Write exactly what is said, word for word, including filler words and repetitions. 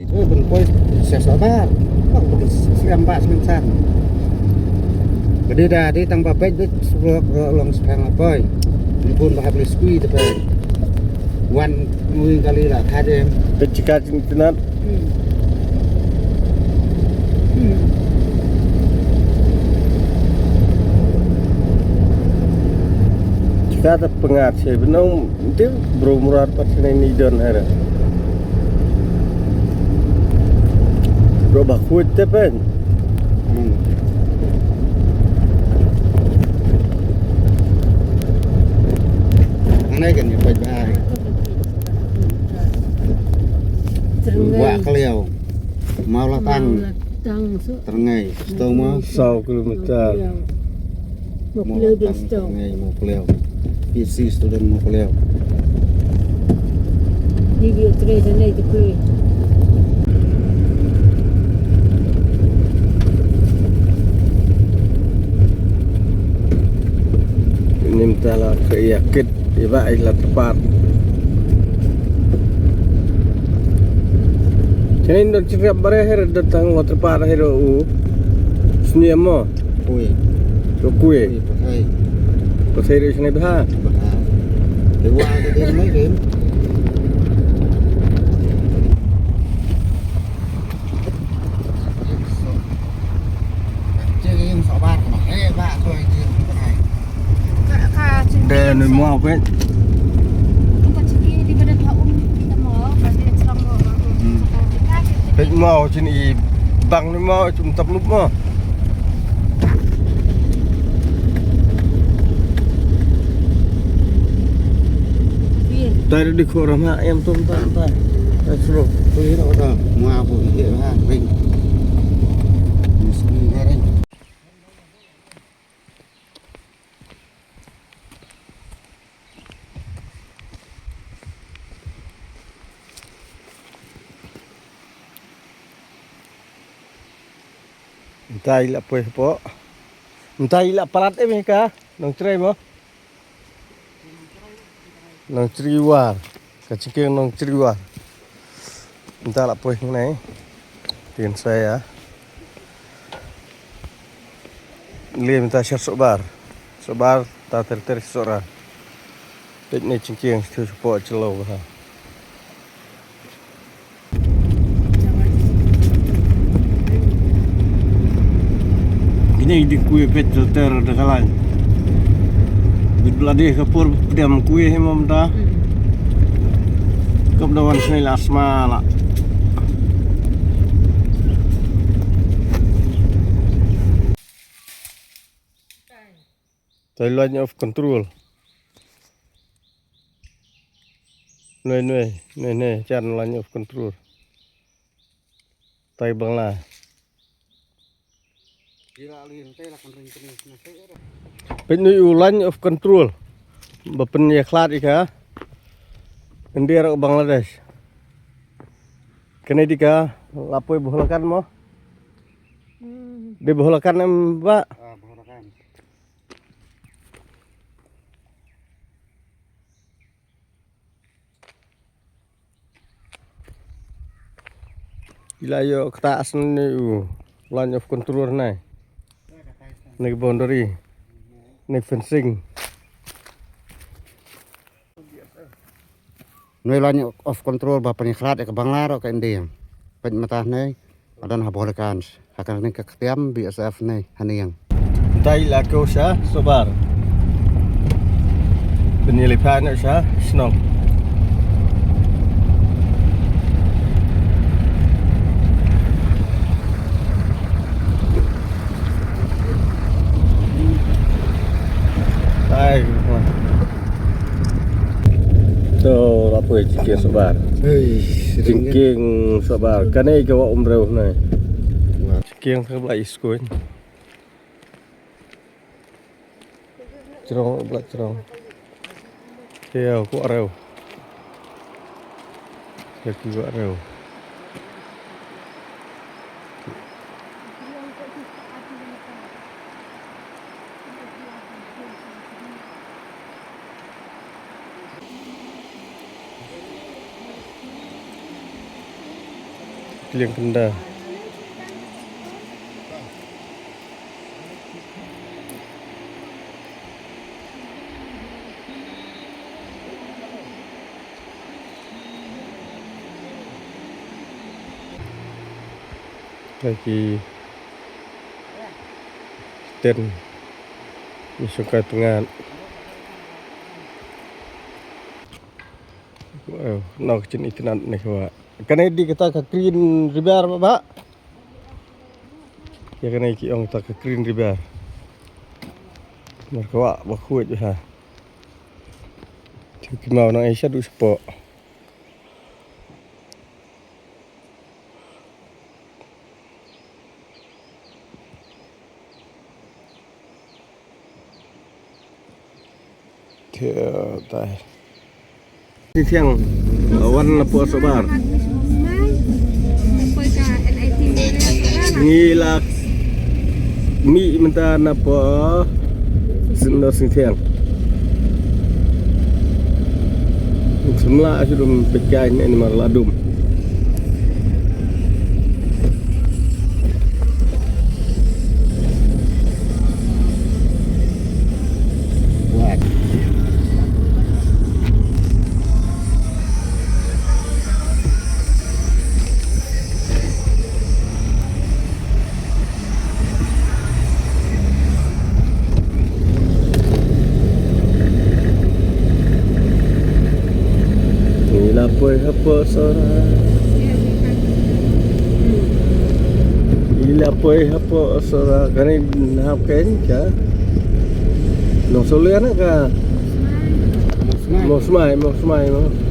Oi, ban poi sha Sohbar. Bang ban sliam ba smen san. Ba dei da dei tang ba beit beit surok ro long spang la poi. Ni bun ba hap li skui te poi. Wan ngui kali la kha dem. Beit chika chin tinat. Hmm. Hmm. Chika ta pengat se benong. Nti bro murat pat sini ni don hera. Bro ba khuid te pen. Hmm. Anai kan ya pat ba. Wa kliau. Mau la tang. Mau la tang su. Terngai. Stau ma. Saw kilometer. Mau la tang. Terngai mau kliau. P C student mau kliau. Ni dia trai sana itu kliau. Ini mentala ke yakit. Iba ai la tepat. Chini don chirap bare her datang water park her u. Sini mo. Kui. Kui. Kui, pakai. Pakai re sini bha. Bha. Dewa ke dia mai rim. Dei nui mo pet. Pet mo chini bang nui mo chum tap lup mo. Tari di khorama em tum tam tam. Tari suruh. Tari suruh. Mua pun dia ha ring. Miski ha ring. Mynta i la poi hapoh. Mynta i la palat em hi ka Nongchrei mo. Nongchrei War. Ka jingkieng Nongchrei War. Mynta la poi hangne. Tien sa ïa. Lei mynta sha Sohbar. Sohbar ta ter ter Sohra. Peit ne jingkieng shu shu po jylliew bha. Kine i dei kawei peit ter ter da ka lain. Bit ba la dei ka por pdiang kawei hi mo mynta. Kop da wan snei la sma la. Tei line of control. Nui nui nui nui jan line of control. Tei Bangla. Peit nui u line of control. Ba pynïakhlad ïa ka India ruh Bangladesh. Kane dei ka la poi Bholakan mo. Hmm. Dei Bholakan em ba? Ah, Bholakan. I la ïoh kata asn ne u line of control ne. Ne boundary. Ne fencing. Nui line of control ba pynïakhlad ïa ka Bangla ruh ka India. Peit mynta ne. Adan ha Bholakan. Ha kane ka ktiam B S F ne haneng. Dei la ko sha Sohbar. Pynïalipha ne sha shnong. Ai. To la poi jingkieng Sohbar. Hei, jingkieng Sohbar. Kane ka wa umrew ne. Jingkieng ka Blai Iskun. Jrong Blai jrong. Te ko rew. Te ki wa rew. Kliang kynda. Ka ki ten ni sungkai tngan. Wow, nok chin itinat ni kwa. Kane di kata ka Green River ba, ba. Ya kane ki ong ta ka Green River. Mar ka wa ba khuid ha. Ki mau nang Asia du sepo. Thiang, wan na pos bar. Ngi lak mi mynta na pos sendo sing thiang. Semla sudum pekai ni mar ladum. Ila poi hapo sora. Ila poi hapo sora. Kani hap kani ka. Nong soliana ka. Mosmai, mosmai, mosmai.